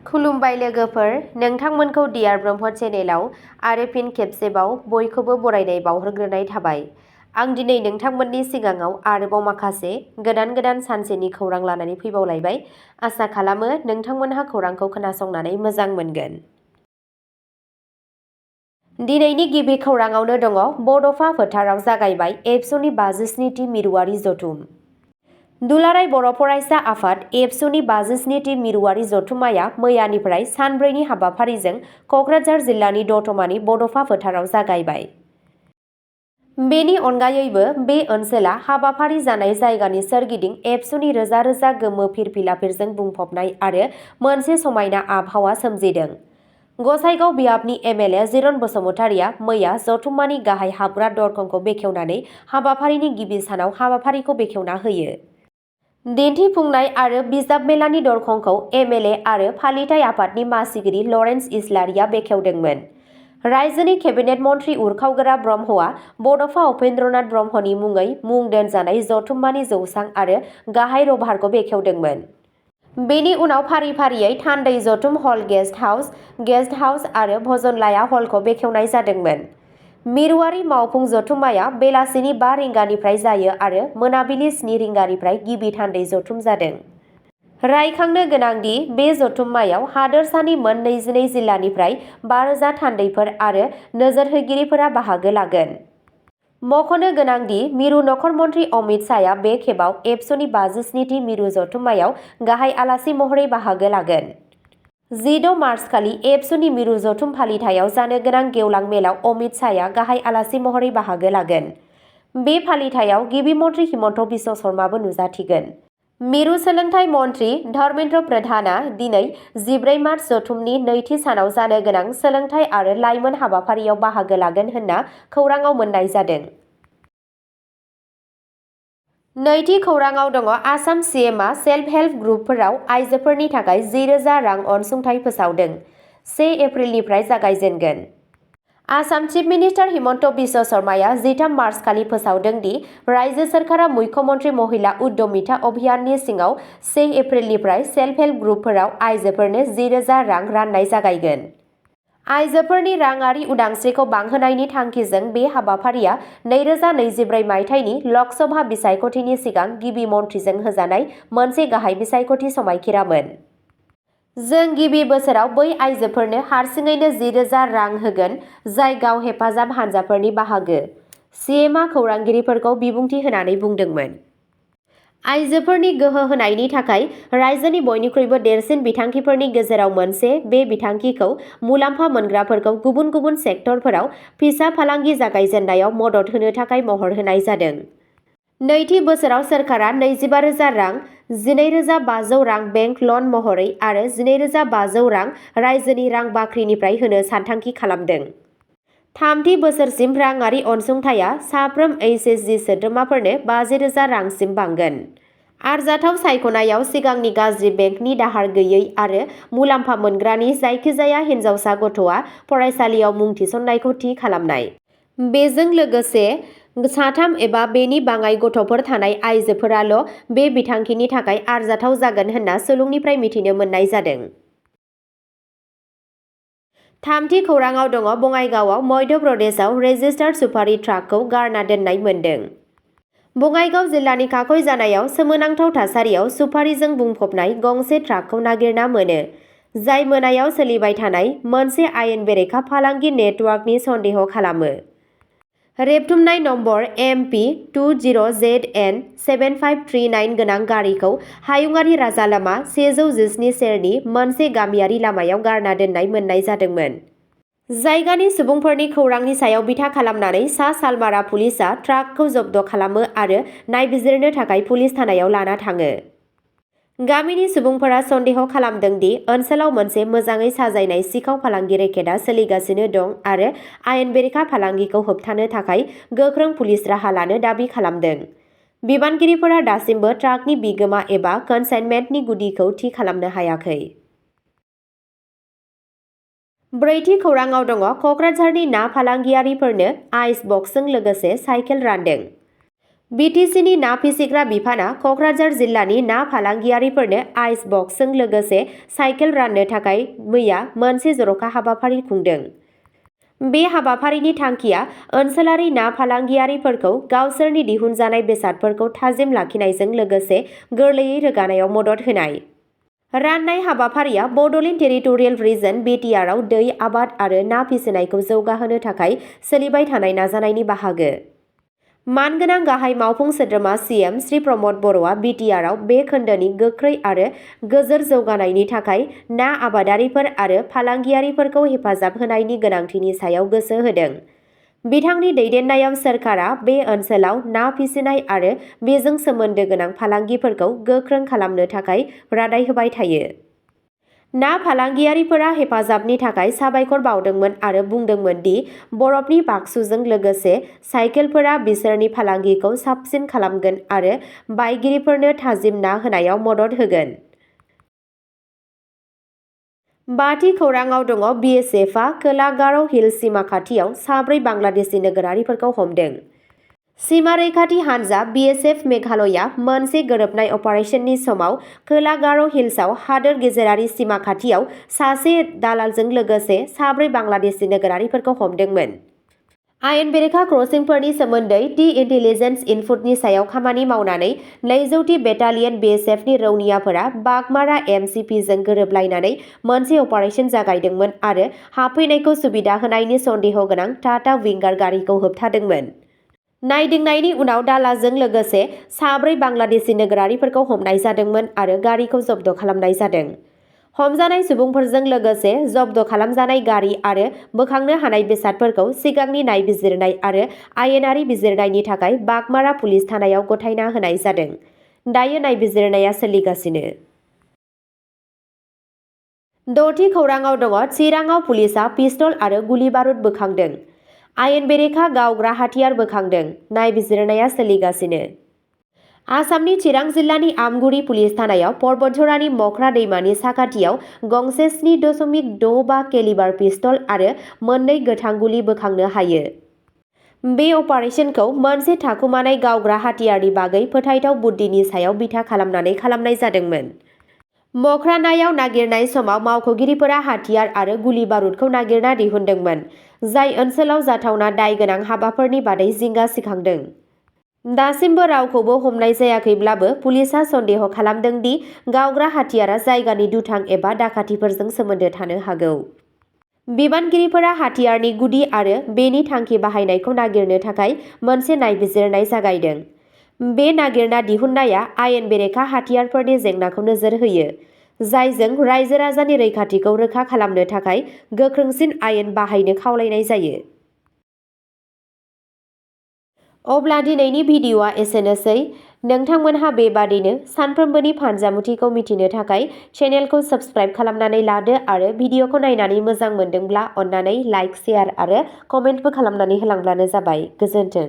खुलुमबाय लोगोफोर, नोंथांमोनखौ डियार ब्रह्म चेनेलाव आरो फिन खेबसेबाव बयखौबो बरायनाय बावहरग्रोनाय थाबाय। आं दिनै नोंथांमोननि सिगाङाव आरोबाव माखासे गोदान सानसेनि खौरां लानानै फैबावलायबाय। आसा खालामो नोंथांमोनहा खौरांखौ खोनासंनानै मोजां मोनगोन। दिनैनि गिबि खौराङावनो दङ बड'फा फोथाराव जागायबाय एबसुनि 57थि मिरुआरि जथुम। दुलाराय बर' फरायसा आफाद एबसुनि 57थि मिरुआरि जथुम्माया मैयानिफ्राय सानब्रैनि हाबाफारिजों क'क्राझार जिल्लानि दतमानि बड'फा फोथाराव जागायबाय। बेनि अनगायैबो बे ओनसोला हाबाफारि जानाय जायगानि सोरगिदिं एबसुनि रोजा रोजा गोमो फिरफिलाफोरजों बुंफबनाय आरो मोनसे समायना आबहावा सोमजिदों। गसाइगाव बियाबनि एमएलए जिरन बसुमतारिया मैया जथुम्मानि गाहाय हाबग्रा दरखंखौ बेखेवनानै हाबाफारिनि गिबि सानाव हाबाफारिखौ बेखेवना होयो। दिन्थिफुंनाय आरो बिजाब मेलानि दरखंखौ एमएलए आरो फालिथाय आफादनि मासिगिरि लरेन्स इस्लारिया बेखेवदोंमोन। रायजोनि केबिनेट मन्थ्रि उरखावगोरा ब्रह्मआ बड'फा उपेन्द्रनाथ ब्रह्मनि मुङै मुं दोनजानाय जथुम्मानि जौसां आरो गाहाय रभारखौ बेखेवदोंमोन। बेनि उनाव फारि फारियै थान्दै जथुम हल गेस्ट हाउस आरो भजनलाया हलखौ बेखेवनाय जादोंमोन। मिरुआरि मावफुं जथुम्माया बेलासिनि 5 रिंगानिफ्राय जायो आरो मोनाबिलि 7 रिंगानिफ्राय गिबि थान्दै जथुम जादों। रायखांनो गोनांदि बे जथुम्मायाव हादोरसानि मोन 22 जिल्लानिफ्राय 5,000 थान्दैफोर आरो नोजोरहोगिरिफोरा बाहागो लागोन। मख'नो गोनांदि मिरु नखर मन्थ्रि अमित शाहआ बे खेबाव एबसुनि 57थि मिरु जथुम्मायाव गाहाय आलासि महरै बाहागो लागोन। 16 मार्चखालि एबसुनि मिरु जथुम फालिथायाव जानो गोनां गेवलां मेलाव अमित शाहआ गाहाय आलासि महरै बाहागो लागोन। बे फालिथायाव गिबि मन्थ्रि हिमन्त बिश्व शर्माबो नुजाथिगोन। मिरु सोलोंथाइ मन्थ्रि धर्मेन्द्र प्रधानआ दिनै 14 मार्च जथुमनि नैथि सानाव जानो गोनां सोलोंथाइ आरो लाइमोन हाबाफारियाव बाहागो लागोन होनना खौराङाव मोन्नाय जादों। नैथि खौराङाव दङ आसाम सीएमआ सेल्फ हेल्प ग्रुपफोराव आइजोफोरनि थाखाय 10,000 रां अनसुंथाइ फोसावदों। 1 एप्रिलनिफ्राय जागायजेनगोन। आसाम चिफ मिनिस्टार हिमन्त बिश्व शर्माया 13 मार्चखालि फोसावदों दि रायजो सोरखारा मुख्यमन्त्रि महिला उद्यमिता अभियाननि सिङाव 1 एप्रिलनिफ्राय सेल्फ हेल्प ग्रुपफोराव आइजोफोरनो 10,000 रां राननाय जागायगोन। आइजोफोरनि राङारि उदांस्रिखौ बांहोनायनि थांखिजों बे हाबाफारिया 2024 मायथाइनि ल'क सभा बिसायख'थिनि सिगां गिबि मन्थ्रिजों होजानाय मोनसे गाहाय बिसायख'थि समायखिरामोन। जों गिबि बोसोराव बै आइजोफोरनो हारसिङैनो 10,000 रां होगोन जाय गाव हेफाजाब हानजाफोरनि बाहागो, सीएमआ खौरांगिरिफोरखौ बिबुंथि होनानै बुंदोंमोन। आइजोफोरनि गोहो होनायनि थाखाय रायजोनि बयनिख्रुइबो देरसिन बिथांखिफोरनि गेजेराव मोनसे, बे बिथांखिखौ मुलाम्फा मोनग्राफोरखौ गुबुन गुबुन सेक्टरफोराव फिसा फालांगि जागायजेननायाव मदद होनो थाखाय महर होनाय जादों। नैथि बोसोराव सोरखारा 25,000 रां, 12,500 रां बेंक लन महरै आरो 12,500 रां रायजोनि रां बाख्रिनिफ्राय होनो सानथांखि खालामदों। थामथि बोसोरसिम राङारि अनसुंथाइआ साफ्रोम एचएसजी सोद्रोमाफोरनो 50,000 रांसिम बांगोन। आरजाथाव सायख'नायाव सिगांनि गाज्रि बेंकनि दाहार गैयै आरो मुलाम्फा मोनग्रानि जायखिजाया हिनजावसा गथ'आ फरायसालियाव मुं थिसननायखौ थि खालामनाय। बेजों लोगोसे 3 एबा बेनि बाङाइ गथ'फोर थानाय आइजोफोराल' बे बिथांखिनि थाखाय आरजाथाव जागोन होनना सुलुंनिफ्राय मिथिनो मोननाय जादों। थामथि खौराङाव दङ बङाइगावआव मध्य प्रदेशआव रेजिस्टार्ड सुपारि ट्राकखौ गारना दोननाय मोन्दों। बङाइगाव जिल्लानि काखय जानायाव सोमोनांथाव थासारियाव सुपारिजों बुंफबनाय गंसे ट्राकखौ नागिरना मोनो, जाय मोनायाव सोलिबाय थानाय मोनसे आयेन बेरेखा फालांगि नेटवर्कनि सन्देह खालामो। रेबथुमनाय नम्बर MP 20ZN7539 गोनां गारिखौ हायुङारि राजा लामा 117 सेरनि मोनसे गामियारि लामायाव गारना दोननाय मोननाय जादोंमोन। जायगानि सुबुंफोरनि खौरांनि सायाव बिथा खालामनानै सा सालमारा पुलिसआ ट्राकखौ जब्द खालामो आरो नायबिजिरनो थाखाय पुलिस थानायाव लाना थाङो। गामिनि सुबुंफोरा सन्देह खालामदों दि ओनसोलाव मोनसे मोजाङै साजायनाय सिखाव फालांगि रेकेटआ सोलिगासिनो दं आरो आयेन बेरेखा फालांगिखौ होबथानो थाखाय गोख्रों पुलिस राहा लानो दाबि खालामदों। बिबानगिरिफोरा दासिमबो ट्राकनि बिगोमा एबा कनसाइनमेन्टनि गुदिखौ थि खालामनो हायाखै। ब्रैथि खौराङाव दङ क'क्राझारनि ना फालांगियारिफोरनो आइस बक्सजों लोगोसे साइकेल रानदों। BTCनि ना फिसिग्रा बिफाना क'क्राझार जिल्लानि ना फालांगियारिफोरनो आइस बक्सजों लोगोसे साइकेल राननो थाखाय मैया मोनसे जर'खा हाबाफारि खुंदों। बे हाबाफारिनि थांखिया ओनसोलारि ना फालांगियारिफोरखौ गावसोरनि दिहुनजानाय बेसादफोरखौ थाजिम लाखिनायजों लोगोसे गोरलैयै रोगानायाव मदद होनाय। राननाय हाबाफारिया बड'लेण्ड टेरिटरियेल रिजन BTRआव दै आबाद आरो ना फिसिनायखौ जौगाहोनो थाखाय सोलिबाय थानाय नाजानायनि बाहागो। मानगोनां गाहाय मावफुं सोद्रोमा CM श्री प्रमद बर'आ BTRआव बे खोन्दोनि गोख्रै आरो गोजोर जौगानायनि थाखाय ना आबादारिफोर आरो फालांगियारिफोरखौ हेफाजाब होनायनि गोनांथिनि सायाव गोसो होदों। बिथांनि दैदेननायाव सोरखारा बे ओनसोलाव ना फिसिनाय आरो बेजों सोमोन्दो गोनां फालांगिफोरखौ गोख्रों खालामनो थाखाय रादाय होबाय थायो। ना फालांगियारिफोरा हेफाजाबनि थाखाय साबायखर बावदोंमोन आरो बुंदोंमोन दि बरफनि बाक्सुजों लोगोसे साइकेलफोरा बिसोरनि फालांगिखौ साबसिन खालामगोन आरो बायगिरिफोरनो थाजिम ना होनायाव मदद होगोन। बाथि खौराङाव दङ BSFआ खोला गार' हिल्स सीमा खाथियाव 4 बांलादेशी नोगोरारिफोरखौ हमदों। सीमा रैखाथि हानजा BSF मेघालयआ मोनसे गोरोबनाय अपारेशननि समाव खोला गार' हिल्सआव हादोर गेजेरारि सीमा खाथियाव सासे दालालजों लोगोसे 4 बांलादेशी नोगोरारिफोरखौ हमदोंमोन। आयेन बेरेखा क्रसिंफोरनि सोमोन्दै इन्टेलिजेन्स इनपुटनि सायाव खामानि मावनानै 200थि बेटालियन BSFनि रौनियाफोरा बागमारा MCPजों गोरोबलायनानै मोनसे अपारेशन जागायदोंमोन आरो हाबफैनायखौ सुबिदा होनायनि सन्देह गोनां टाटा विंगार गारिखौ होबथादोंमोन। नायदिंनायनि उनाव दालालजों लोगोसे 4 बांलादेशी नोगोरारिफोरखौ हमनाय जादोंमोन आरो गारिखौ जब्द खालामनाय जादों। हमजानाय सुबुंफोरजों लोगोसे जब्द खालामजानाय गारि आरो बोखांनो हानाय बेसादफोरखौ सिगांनि नायबिजिरनाय आरो आयेनारि बिजिरनायनि थाखाय बागमारा पुलिस थानायाव गथायना होनाय जादों। दायो नायबिजिरनाया सोलिगासिनो। 6थि खौराङाव दङ चिराङाव पुलिसआ पिस्तल आरो गुलि बारुद बोखांदों। आयेन बेरेखा गावग्रा हाथियार बोखांदों। नायबिजिरनाया सोलिगासिनो। आसामनि चिरां जिल्लानि आमगुरि पुलिस थानायाव पर्बतझरानि मख्रा दैमानि साखाथियाव गंसे 7.65 केलिबार पिस्तल आरो 2 गोथां गुलि बोखांनो हायो। बे अपारेशनखौ मोनसे थाखुमानाय गावग्रा हाथियारनि बागै फोथायथाव बुद्दिनि सायाव बिथा खालामनानै खालामनाय जादोंमोन। मख्रानायाव नागिरनाय समाव मावख'गिरिफोरा हाथियार आरो गुलि बारुदखौ नागिरना दिहुनदोंमोन, जाय ओनसोलाव जाथावना दाय गोनां हाबाफोरनि बादै जिंगा सिखांदों। दासिमबो रावखौबो हमनाय जायाखैब्लाबो पुलिसआ सन्देह खालामदों दि गावग्रा हाथियारा जायगानि दुथां एबा दाखाथिफोरजों सोमोन्दो थानो हागौ। बिबानगिरिफोरा हाथियारनि गुदि आरो बेनि थांखि बाहायनायखौ नागिरनो थाखाय मोनसे नायबिजिरनाय जागायदों। बे नागिरना दिहुननाया आयेन बेरेखा हाथियारफोरनि जेंनाखौ नोजोर होयो, जायजों रायजो राजानि रैखाथिखौ रोखा खालामनो थाखाय गोख्रोंसिन आयेन बाहायनो खावलायनाय जायो। अब्ला दिनैनि भिडिअ'आ एसेनोसै। नोंथांमोनहा बेबादिनो सानफ्रोमबोनि फानजामुथिखौ मिथिनो थाखाय चेनेलखौ साबस्क्राइब खालामनानै लादो आरो भिडिअ'खौ नायनानै मोजां मोनदोंब्ला अन्नानै लाइक, शेयार आरो कमेन्टबो खालामनानै होलांब्लानो जाबाय। गोजोन्थों।